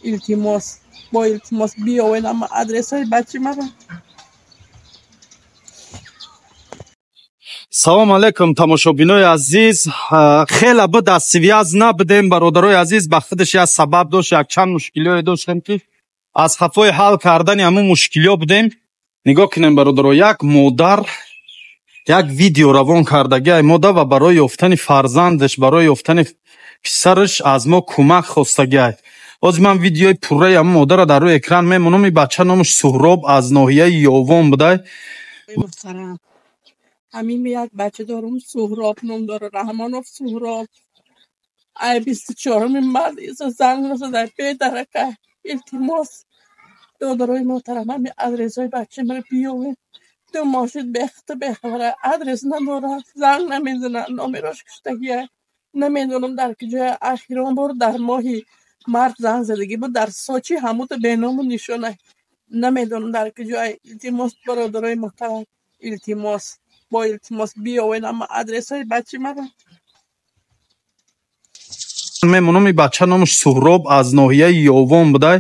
Илтимос, бо илтимос биёвед ама адресҳои бачи мара. Салом алейкум, тамошобинои азиз. Хеле буд аз связ набудем, бародарои азиз. Ба худаш як сабаб дошт, якчанд мушкилиҳое доштем, ки аз хафои ҳал кардани ҳамун мушкилиҳо будем. Нигоҳ кунем, бародаро, як модар як видео равон кардагиай мода ва барои ёфтани фарзандаш, барои ёфтани писараш аз мо кӯмак хостагиай. Ҳозир ман видеои пурраи ҳамун модарро дар рӯи экран мемонам. Ин бача номаш Суҳроб, аз ноҳияи Ёвон будай. Муҳтарам, ҳамин як бача дорум, Суҳроб ном дора, Раҳмонов Суҳроб. Ай 24-уми март изо занг назадай, бедарака. Илтимос, додарои муҳтарам, ҳамин адресҳои бачаи маро биёвед. Ду моҳ шуд бехта бехабара, адрес надорад, занг намезанад, номерош куштагия. Намедонам дар куҷоя. Ахирон бор дар моҳи март занг задагӣ буд, дар Сочи, ҳамуто беному нишона. Намедонам дар куҷоя. Илтимос, бародарои муҳтарам, илтимос, бо илтимос биёвед ама адресҳои бачаи маро. Мемонам. Ин бача номаш Суҳроб, аз ноҳияи Ёвон будай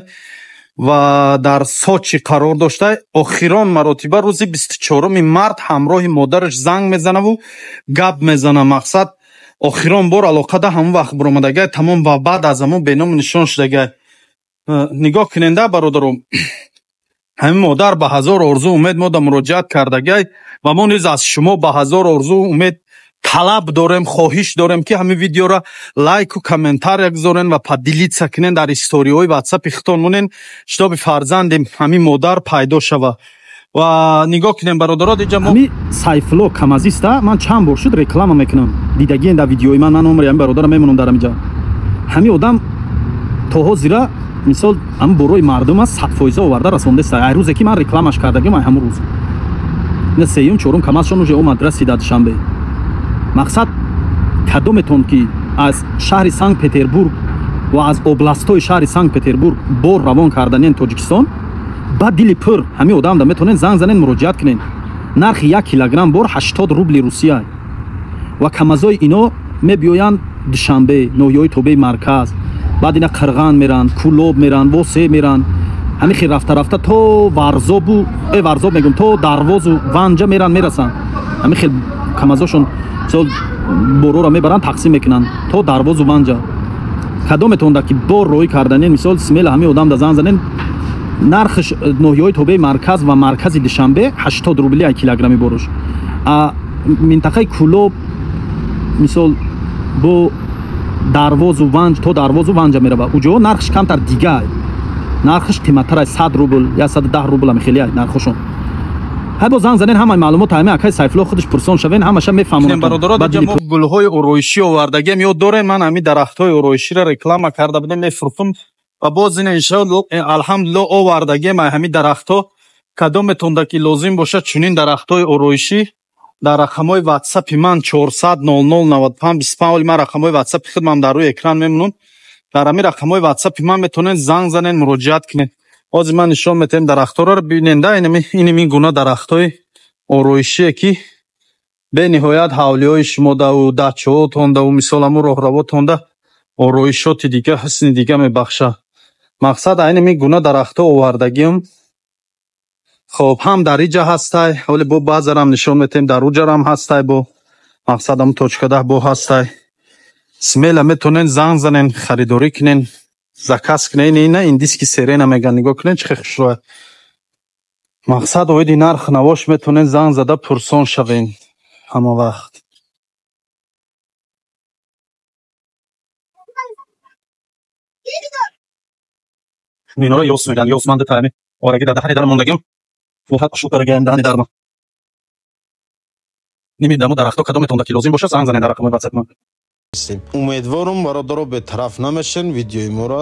ва дар Сочи қарор дошта. Охирон маротиба рӯзи 24-уми март ҳамроҳи модараш занг мезанаву гап мезана. Мақсад, охирон бор алоқа да ҳамон вақт баромадагай, тамом, ва баъд аз ҳамон беному нишон шудагай. Нигоҳ куненда, бародаро, ҳамин модар ба ҳазор орзу умед мода муроҷиат кардагай ва мо низ аз шумо ба ҳазор орзу умед талаб дорем, хоҳиш дорем, ки ҳамин видеоро лайку комментария гузорен ва поделиться кунен, дар историҳои ватсапи худтон монен, чтобы фарзанди ҳамин модар пайдо шава. Ва нигоҳ кунем, бародаро, диҷа мо ҳамин Сайфулло камазиста ман чанд бор шуд реклама мекунам, дидагиен дар видеои ман. Ман номери ҳамин бародарам мемонам дар ҳаминҷа. Ҳамин одам то ҳозира, мисол, ҳамин борои мардум аст, 100% оварда расондаста. Ай рӯзе ки ман рекламаш кардагим, ай ҳамун рӯз ина сеюм, чорум камазшон уже омад, расида Душанбе. Мақсад, кадометон ки аз шаҳри Санкт Петербург ва аз областҳои шаҳри Санкт Петербург бор равон карданен Тоҷикистон, ба дили пур ҳамин одамда метавонед занг занед, муроҷиат кунед. Нархи 1 килограмм бор 80 рубли Русия ва камазои ино мебиёянд Душанбе, ноҳияҳои тобеи марказ, баъд ина Қирған меранд, Кӯлоб меранд, Восе меранд, ҳамин хел рафта рафта то Варзобу, Варзоб мегӯм, то Дарвозу Ванҷа меранд, мерасанд. Ҳамин хел камазошон, мисол, борора мебаранд, тақсим мекунанд то Дарвозу Ванҷа. Кадометонда ки бор роҳӣ карданен, мисол, смело ҳамин одамда занг занен. Нархш ноҳияҳои тобеи марказ ва маркази Душанбе 80 рубли як килограмми боруш, а минтақаи Кӯлоб, мисол, бо Дарвозу Ванҷ, то Дарвозу Ванҷа мерава, уҷо нархш камтар дига, нархш қиматтар, 100 рубл, 110 рубл, ами хеле нархошон. Ҳай, бо занг занен, ҳамаи маълумот ҳами акай Сайфулло худаш пурсон шавен, ҳамаша мефаҳмонад. Бародаро, диҷа мо гулҳои ороишӣ овардагиам. Ёд дорем, ман ҳамин дарахтҳои ороиширо реклама карда будем, мефурӯхтум ва боз ина иншоалло, алҳамдулилло, овардагиам ай ҳамин дарахтҳо. Кадометонда ки лозим бошад чунин дарахтҳои ороишӣ, дар рақамҳои ватсапи ман 400 00 95 25, оли ман рақамҳои ватсапи худмам дар рӯи экран мемонам, дар ҳамин рақамҳои ватсапи ман метавонед занг занед, муроҷиат кунед. Ҳозир ман нишон метаҳем дарахтҳоро, биненда, инами гуна дарахтҳои ороишие, ки бениҳоят ҳавлиҳои шумодаву дачаҳотондаву, мисол, ҳамун роҳравотонда ороишоти дига, ҳусни дига мебахшад. Мақсад, айнами гуна дарахтҳо овардагиам. Хоб, ҳам дар иҷа ҳастай, ҳоли бо баъзарам нишон метаҳем, дар уҷарам ҳастай, бо мақсад, ҳамун точкадаҳ бо ҳастай. Смело метавонед занг занен, харидорӣ кунен, заказ кунен. Ина индийский сирена меган, нигоҳ кунед, чӣ хел хушрӯя. Мақсад, оиди нарх навош метавонед занг зада пурсон шавен ҳама вақт. Минора ёс меган, ёс ман дутаами ораги дар даҳани дар мондагим, фоҳат шу караган даҳани дарма. Ними даму дарахто кадометонда ки лозим бошад, занг занед дар рақамҳои ватсап ман. Умедворум, бародаро, бетараф намешен, видеои моро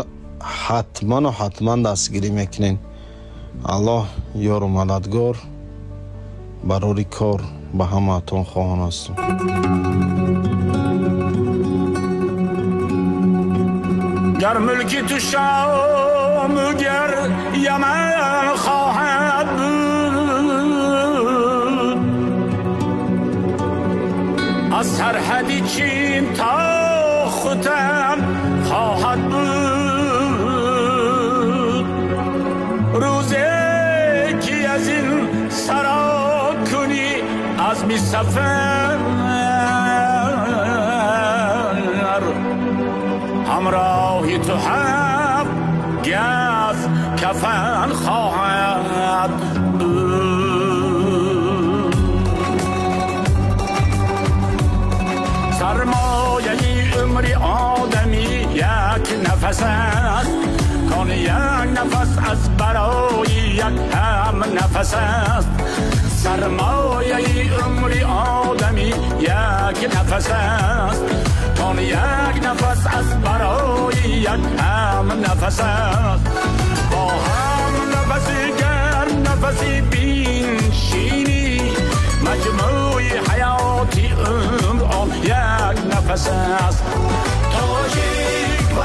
ҳатману ҳатман дастгирӣ мекунен. Аллоҳ ёру мададгор, барори кор ба ҳамаатон хоҳон ҳастам. Гар мулки ту Шому гар Яман хоҳад буд, аз сарҳади Чин то Хутан хоҳад буд. هنگام سفر همراهی تو هفت گز کفن خواهد بود. سرمایه عمر آدمی یک نفس است، کان یک نفس از برای یک هم نفس است. سرمایه عمر آدمی یک نفس است، کان یک نفس از برای یک هم نفس است. با هم نفسی گرم نفسی بینشینی، مجموع حیاتی عمر آن یک نفس است. تاجیک و